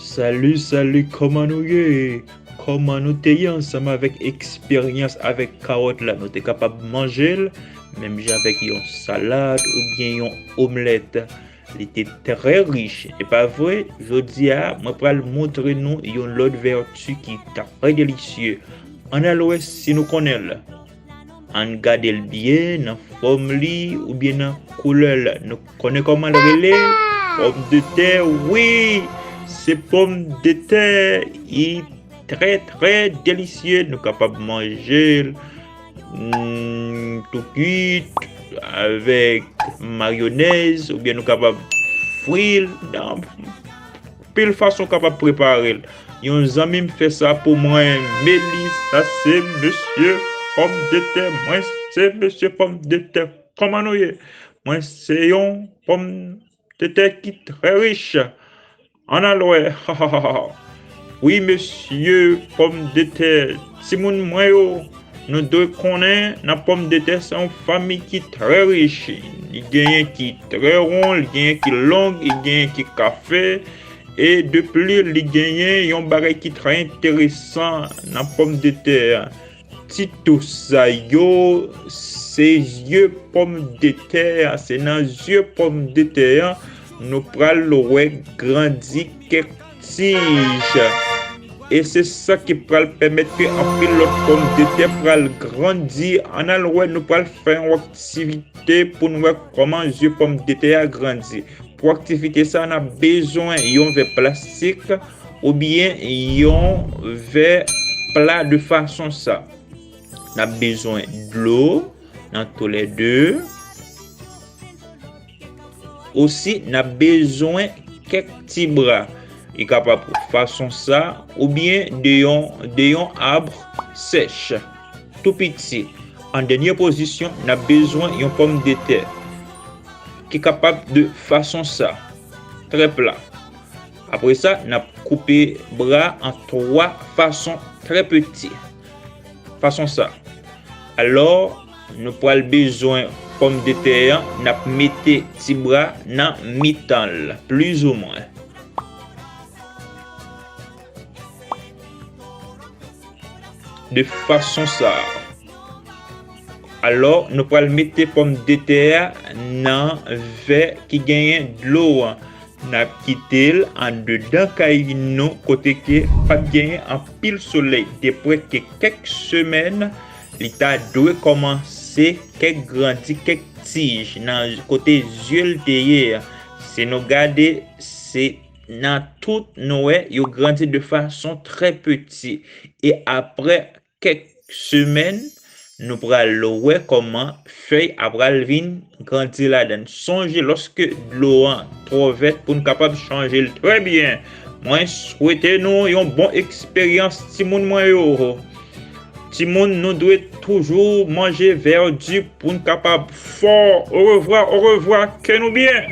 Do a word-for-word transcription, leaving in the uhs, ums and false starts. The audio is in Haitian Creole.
Salut, salut, kòman nou ye? Kòman nou te ye ansanm avèk eksperyans avèk kawòt la? Nou te kapab manje l, menm jan avèk yon salad oubyen yon omlèt. Li te trè rich, e pa vre? Jodi a, mwen pral montre nou yon lòt vèti ki trè delisye. Ann al wè si nou konnen l. Ann gade l byen nan fòm li oubyen nan koulè l. Nou konnen kòman l rele? Pòmdetè, wi! Se pòmdetè. Li trè, trè delisye. Nou kapab manje l, mm, tou kwit, avèk mayonèz, oubyen nou kapab fri l nan pil fason w kapab prepare l. Yon zanmi m fè sa pou mwen, Meli, sa se mesye pòmdetè. Mwen se mesye pòmdetè. Kòman nou ye? Mwen se yon pòmdetè ki trè rich. Ann al wè. Wi, mesye pòmdetè. Timoun mwen yo, nou dwe konnen nan pòmdetè se yon fanmi ki trè rich. Li genyen ki trè won, li genyen ki long, li genyen ki kafe. E de plis, li genyen yon bagay ki trè enteresan nan pòmdetè a. Ti tous sa yo, se zye pòmdetè a, se nan zye pòmdetè a nou pral wè grandi kèk tij. E se sa ki pral pèmèt ke anpil lòt pòmdetè pral grandi. Ann al wè, nou pral fè yon aktivite pou n wè kòman zye pòmdetè a grandi. Pou aktivite sa, n ap bezwen yon vè plastik oubyen yon vè pla de fason sa. N ap bezwen dlo nan toulède. Osi, n ap bezwen kèk ti bra. Li kapab fason sa oubyen de yon, de yon ab sèch tou piti. An dènye pozisyon, n ap bezwen yon pòmdetè ki kapab de fason sa, trè pla. Apre sa, n ap koupe bra an twa fason trè piti. Fason sa. Alò, nou pral bezwen pòmdetè an, n ap mete ti bra nan mitan l, plizoumwen. De fason sa. Alò, nou pral mete pòmdetè a nan vè ki genyen dlo an. N ap kite l andedan kay nou kote ke p ap genyen anpil solèy. Deprè ke kèk semèn, li ta dwe kòmanse kèk grandi, kèk tij nan kote zye l te ye a. Si nou gade, se nan tout nou wè yo grandi de fason trè piti. E aprè kèk semèn, nou pral wè kòman fèy a pral vin grandi ladan. Sonje, lòske dlo an twò vèt pou n kapab chanje l trè byen. Mwen swete nou yon bon eksperyans, timoun mwen yo. Timoun, nou dwe toujou manje vèdi pou n kapab fò. Orevwa, orevwa, ke nou byen.